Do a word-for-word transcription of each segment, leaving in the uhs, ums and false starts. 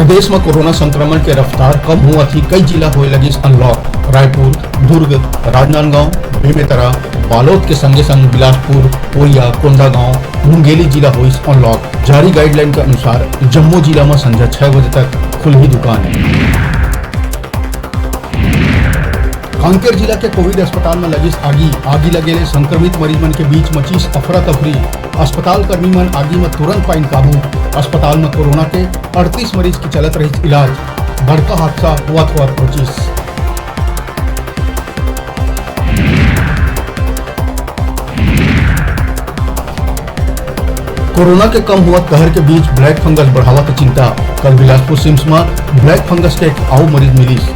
देश म कोरोना संक्रमण के रफ्तार कम होवत ही कई जिला होए लगिस अनलॉक। रायपुर, दुर्ग, राजनांदगांव, बेमेतरा, बालोद के संगे संग बिलासपुर, कोरिया, कोंडागांव, मुंगेली जिला होइस अनलॉक। जारी गाइडलाइन के अनुसार जम्मो जिला म संझा छह बजे तक खुलही दुकान। कांकेर जिला के कोविड अस्पताल म लगिस आगी। आगी लगे ले संक्रमित मरीज मन के बीच मचिस अफरा तफरी। अस्पताल कर्मी मन आगी म तुरंत पाइन काबू। अस्पताल म कोरोना के अड़तीस मरीज के चलत रहिस इलाज। बड़का हादसा होवत होवत पहुंचिस। कोरोना के कम होवत कहर के बीच ब्लैक फंगस बढ़ावत चिंता। कल बिलासपुर सिम्स म ब्लैक फंगस के एक अउ मरीज मिलिस।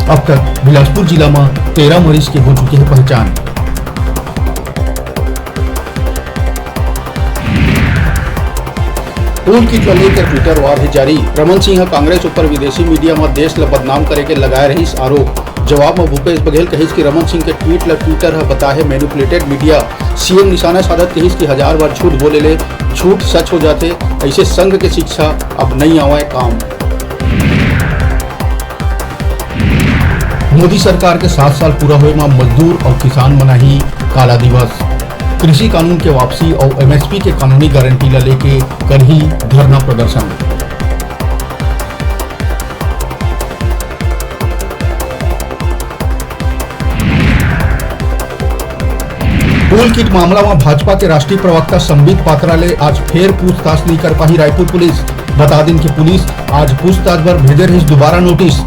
अब तक बिलासपुर जिला म तेरह मरीज के हो चुके हे पहचान। टूल किट ल लेकर ट्विटर वार हे जारी। रमन सिंह ह कांग्रेस ऊपर विदेशी मीडिया म देश ल बदनाम करे के लगाए रहिस आरोप। जवाब म भूपेश बघेल कहिस कि रमन सिंह के ट्वीट ल ट्विटर ह बताहे मैनिपुलेटेड मीडिया। सीएम निशाना साधत कहिस कि हजार बार झूठ बोले ले झूठ सच हो जाथे, अइसे संघ के शिक्षा अब नइ आवय काम। मोदी सरकार के सात साल पूरा होए म मजदूर अउ किसान मनाही काला दिवस। कृषि कानून के वापसी अउ एमएसपी के कानूनी गारंटी ल लेके करही धरना प्रदर्शन। टूल किट मामला म भाजपा के राष्ट्रीय प्रवक्ता संबित पात्रा ले आज फेर पूछताछ नइ कर पाही रायपुर पुलिस। बता दिन कि पुलिस आज पूछताछ बर भेजे रहिस दोबारा नोटिस।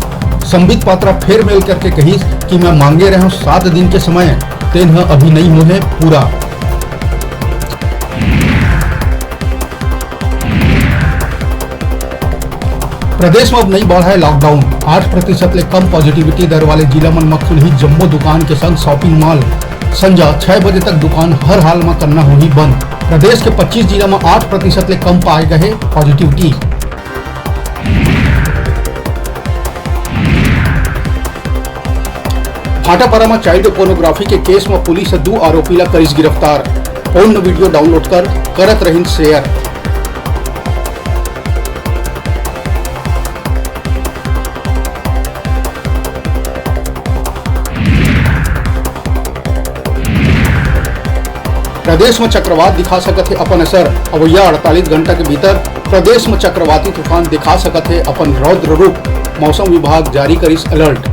संबित पात्रा फेर मेल करके कहिस कि मैं मांगे रहेंव सात दिन के समय, तेन ह अभी नइ होहे पूरा। प्रदेश म अब नइ बढ़ाए लॉकडाउन, आठ प्रतिशत ले कम पॉजिटिविटी दर वाले जिला मन म खुलही जम्मो दुकान के संग शॉपिंग मॉल। संझा छह बजे तक दुकान हर हाल म करना होही बंद। प्रदेश के पच्चीस जिला म आठ प्रतिशत ले कम पाए गए पॉजिटिविटी। भाटापारा म चाइल्ड पोर्नोग्राफी के केस म पुलिस ह दू आरोपी ला करिस गिरफ्तार। पोर्न वीडियो डाउनलोड कर करत रहिन शेयर। प्रदेश म चक्रवात दिखा सकत हे अपन असर। अवइया अड़तालीस घंटा के भीतर प्रदेश म चक्रवाती तूफान दिखा सकत हे अपन रौद्र रूप। मौसम विभाग जारी करिस अलर्ट।